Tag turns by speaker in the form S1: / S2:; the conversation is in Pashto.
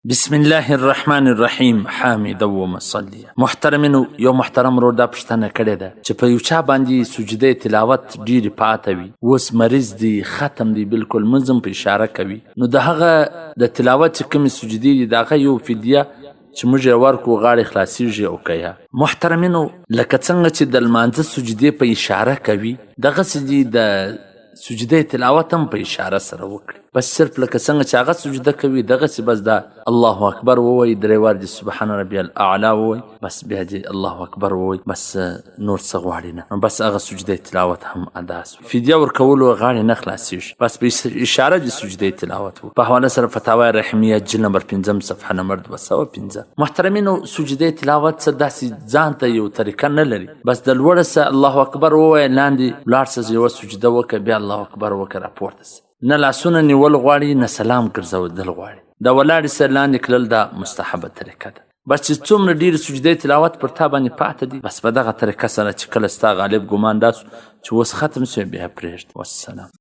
S1: بسم الله الرحمن الرحیم حامدا ومصلیا. محترمینو، یو محترم ورور دا پوښتنه کړې ده چې په یو چا باندې سجده تلاوت ډېرې پاته وي، اوس مریض دی، ختم دی، بالکل لمونځ هم په اشاره کوي، نو د هغه د تلاوت چې کومې سجدې دي، د هغه یو فدیه چې موږ یې ورکړو، غاړې خلاصیږي او که یا؟ محترمینو، لکه څنګه چې د لمانځه سجدې په اشاره کوي، دغسې دي د سجده تلاوت هم په اشاره سره وکړي. بس صرف لکه څنګه چې هغه سجده کوي، دغسې بس دا الله اکبر ووایي، درې وار دې سبحان ربي الاعلی ووایي، بس بیا دې الله اکبر ووایي، بس نور څه غواړي نه، بس هغه سجده تلاوت هم ادا سو. فدیه ورکولو غاړې نه خلاصیږي، بس په اشاره دې سجده تلاوت وکړي. په حواله سره فتاوی رحمیه جلد نمبر 5، صفحه نمبر 205. محترمینو، سجده تلاوت څه داسې ځان ته یو طریقه نه لري، بس د لوړه سه الله اکبر ووایه، لاندې ولاړ سه، یوه سجده وکړه، بیا الله اکبر وکړه، راپورته سه. نه لاسونه نیول غواړي، نه سلام ګرځودل غواړي. د ولاړې سه لاندې کړل دا مستحبه طریقه ده. بس چې څومره ډېرې سجدې تلاوت پر تا باندې پاته دي، بس په دغه طریقه سره چې کله ستا غالب ګمان دا سو چې اوس ختم سوی، بیا پرېږده. والسلام.